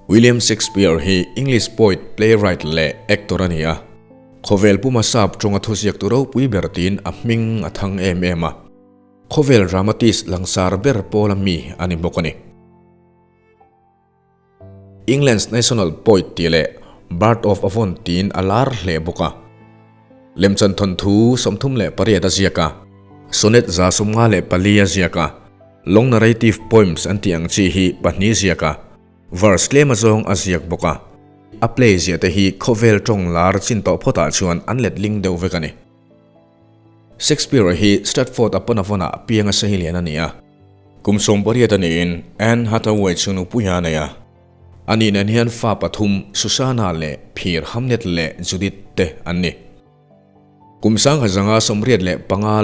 William Shakespeare hi English poet, playwright leh actor a ni a. Khawvel puma sap tawnga thuziaktu ropui ber tiin a hming a thang em em a. Khawvel dramatist langsar ber pawla mi a ni bawk a ni. England's national poet tih leh Bard of Avon tiin a lar hle bawk a. Lemchan thawnthu 38 a ziak a, sonnet 154 a ziak a, long narrative poems an tih ang chi hi pahnih ziak a, verse tlem azawng a ziak bawk a. A play ziah te hi khawvel tawng lar chin tawh phawtah chuan an letling deuh vek a ni. Shakespeare-a hi Stratford upon-Avon-ah piang a sahilian a ni a. Kum 18 a niin Anne Hathaway chu nupuia a nei a. Ani nen hian fa pathum Susanna leh Phir Hamnet leh Judith te an ni. Kum 1985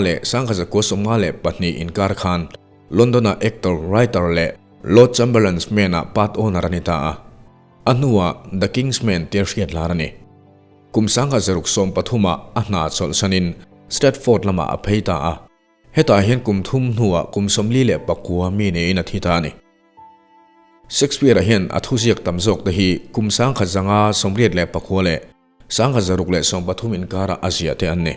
leh 1952 inkar khan London-ah actor, writer leh Lord Chamberlain's Man-ah part owner a ni ta a. A hnuah The King's Man tia hriat lar a ni. Kum 1630 ah a hna chawlhsanin Stratford lamah a phei ta a. Hetah hian kum thum hnuah kum 49 mi niin a thi ta a ni. Shakespeare-a hian a thuziak tam zawk te hi kum 1989 leh 1630 inkarah a ziah te an ni.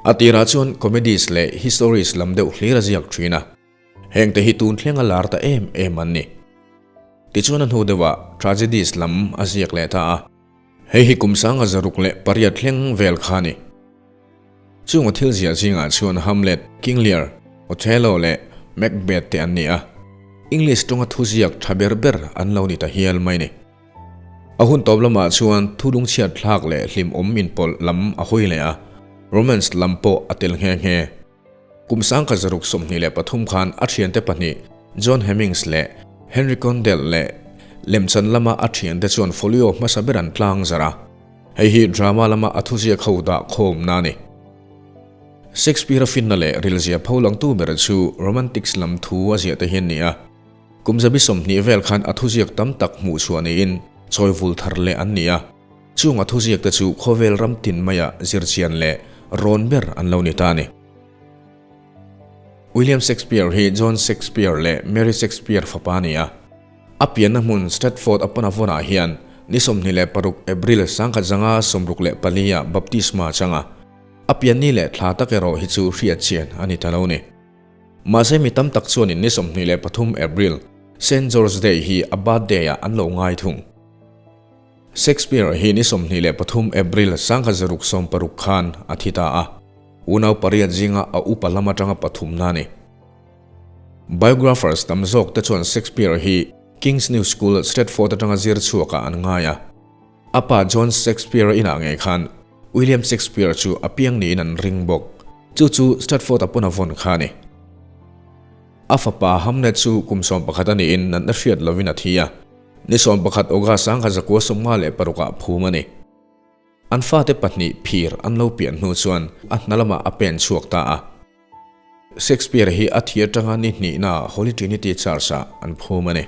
A tirah chuan comedies leh histories lam deuh hlir a ziak thin a. Heng te hi tun thleng a lar ta em em an ni. Tichuan a hnu deuhah tragedies lam a ziak leh ta a. Hei hi kum 1608 thleng vel kha a ni. Chung a thil ziah zingah chuan Hamlet, King Lear, Othello leh Macbeth te an ni a. English tawnga thuziak tha ber ber an lo ni ta hial mai ni. A hun tawp lamah chuan thu lungchhiat thlak leh hlimawm inpawlh lam a hawi leh a, romance lam pawh a tel nghe nghe. Kum 1623 khan a thiante pahnih John Hemings leh Henry Condell leh lemchan lama a thiante chuan folio hmasa ber an tlang zarh a. Hei hi drama lama a thuziak ho dah khawmna a ni. Shakespeare-a finna leh rilzia pho langtu ber chu Romantics lam thu a ziah te hi an ni a. Kum 120 vel khan a thuziak tam tak hmuh chhuah niin chawi vul thar leh an ni a. Chung a thuziak te chu khawvel ram tin maia zirchian leh rawn ber an lo ni ta a ni. William Shakespeare hi John Shakespeare leh Mary Shakespeare fapa a ni a. A pianna hmun Stratford upon-Avon-ah hian ni 26 April 1964 ah baptisma a chang a. A pianni leh thla tak erawh hi chu hriat chian a ni ta lo ni. Mahse mi tam tak chuanin ni 23 April, Saint George Day hi a birthday ah an lo ngai thung. Shakespeare hi ni 23 April 1660 khan a thi ta a, unau pariat zinga a upa lam atanga pathumna a ni. Biographers tam zawk te chuan Shakespeare hi King's New School, Stratford atanga zir chhuakah an ngai a. A pa John Shakespeare-a inah ngei khan William Shakespeare chu a piang niin an ring bawk. Chu chu Stratford-a pawn a vawn kha a ni. A fapa Hamnet chu kum 11 a niin natna hriat lovin a thi a. Ni 11 August 1956 ah phum a ni. An fate pahnih phir an lo pian hnu chuan a hna lamah a pen chhuak ta a. Shakespeare hi a thi atanga ni hnihna Holy Trinity Church ah an phum a ni.